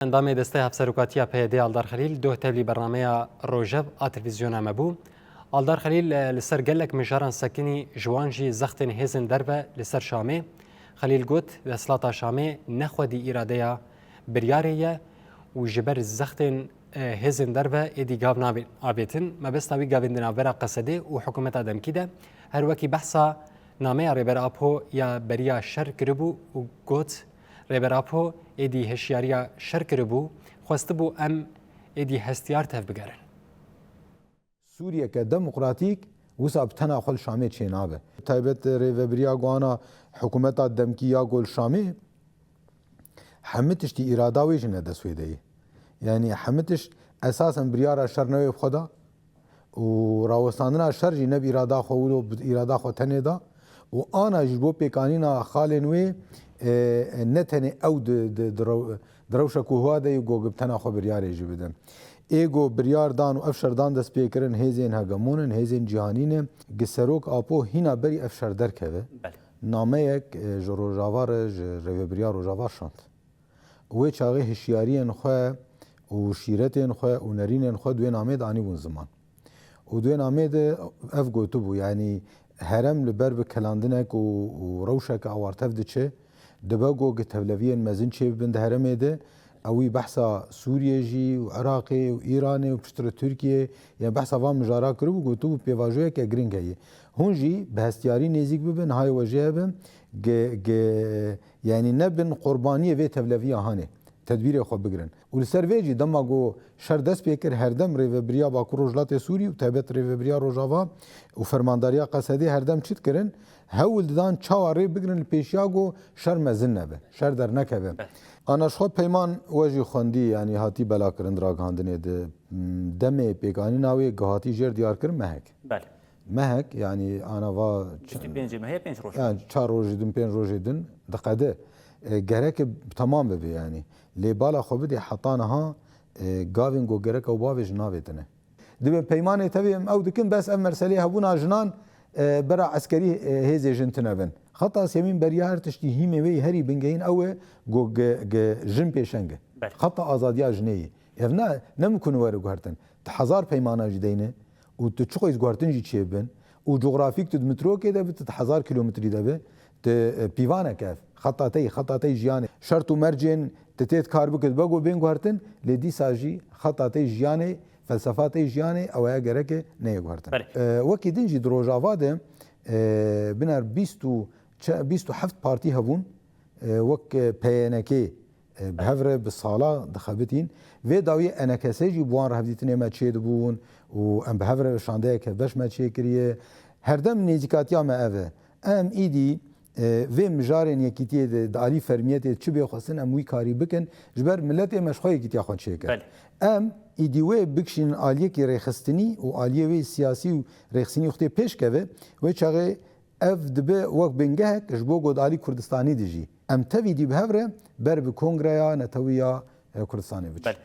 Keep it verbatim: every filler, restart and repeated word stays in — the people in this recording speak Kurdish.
Endamê Desteya Hevserokatiya P Y D Aldar Xelîl doh tevlî bernameya Rojhev a televîzyona me bû. Aldar Xelîl, e, li ser gelek mijaran sekinî, ji wan jî zextên hêzên derve li ser Şamê. Xelîl got, desthilata Şamê ne xwedî îradeya biryarê ye û ji ber zextên, e, hêzên derve êdî gav nabên avêtin. Mebesta wî gavên di navbera Qesedê û hikûmeta demkî de her wekî behsa nameya Rêber Apo ya beriya şer kiribû û got, Rêber Apo êdî hişyariya şer kiribû, xwestibû em êdî hestiyar tevbigerin. Sûriyeke demokratîk wisa bi tena xwe li Şamê çênabe. Taybet rêvebiriya ku ana hikûmeta demkî ya ku li Şamê, hemî tiştî îrada wê jî ne dest wê de ye. Yanî hemî tişt esasen biryara şer ne wê bi xwe da û rawestandina şer jî ne bi îrada xwe wilo, bi îrada xwe tenê da û ana jî ji bo pêkanîna xalên wê, e, ne tenê ew di, di, di rew-, di rewşa ku hiwa de yê ku bi tena xwe biryarê jî bidin. Ê ku biryar dan û ev şer dan dest pê kirin hêzên hegemon in, hêzên cîhanî ne. Gi Serok Apo hîna berî ev şer derkeve. Belê. Nameyek, e, ji Rojava re, ji rêvebiriya Rojava şand. Wê çaxê hişyariyên xwe û şîretên xwe û nerînên xwe di wê nameyê de anîbûn ziman. Û di wê nameyê de ev gotibû, yanî herem li ber bi kilandinek û, û rewşeke awartev diçe, dibe ku gi tevleviyên mezin çêbibin di heremê de, ewî behsa Sûriyê jî û Iraqê û Îranê û piştre Tirkiyê, yan behsa van mijara kiribû, gotibû pêvajoyeke giring heye. Hûn jî bi hestiyarî nêzîk bibin, hayê we jê hebin, gi, gi, yanî nebin qurbaniyê vê tevleviya hanê. Tedbîrê xwe bigirin. Û li ser vê jî dema ku şer dest pê kir, herdem rêvebiriya Bakur Rojhilatê Sûrî û taybet rêvebiriya Rojava û fermandariya Qesedê herdem çi dikirin? Hewl didan çawa rê bigirin li pêşiya ku şer mezin nebe, şer dernekeve. Ana ji xwe peyman we jî xwendî, yanî hatî belakirin di ragihandinê de, demê pêkanîna wê gihatî jêr diyarkirin mehek. Belê. Mehek, yanî ana va Bîst û pêncê mehê pênc roj. Yani çar rojî din, pênc rojê din diqede. E, gereke bi temam bibe yani. Lê bala xwe bidê heta niha, e, gavên ku gerek ew bavêjin navêtine. Dibe peymanê tevî em ew dikin, bes ev merselê hebûna jinan, e, bera eskerî, e, hêzê jin tine bin. Xeta sêmîn beriya her tiştî hîmê wê herî bingehîn ew e ku ge, ge jin pêşeng e. Belê. Xeta azadiya jinê yê. Ev ne, ne mimkun were guhertin. Tu hezar peymana jî deyne û tu çiqo guhertin jî çêbin û cografîk tu di mitrokê de bi, tu di hezar kilometrî de bi, tu, e, pîvanek ev. Xeta te yî, xeta te yî jiyanê. Şert û mercên tu tê kar bikit be ku bên guhertin, lê dîsa jî xeta te yî jiyanê, felsefa te yî jiyanê, ew aya gereke neyê guhertin. Belê. E, wekî din jî di Rojava de, e, biner bîst û çe-, bîst û heft partî hebûn, e, wek, e, P Y N K, e, bi hev re bi sala dixebitîn. Vê dawiyê E N K S jî bi wan re hevdîtinê me çêdibûn û em bi hev re şandeyeke beş me çêkiriye. Herdem nêzîkatiya me ev e. Em îdî, e, vê mijarên yekîtiyê de di alî fermiyetê çi bê xwestin em wî karî bikin. Ji ber miletê me ji xwe yekîtiya xwe çêkir. Belê. Em îdî wê bikişînin aliyekî rêxistinî û aliyê wê siyasî û rêxistinî wextê pêş keve, wê çaxê ev dibe wek bingehek ji bo ku di alî Kurdistanî de jî em tevî dî bi hev re ber bi Kongreya Netewî ya, e, Kurdistanê biçin. Belê.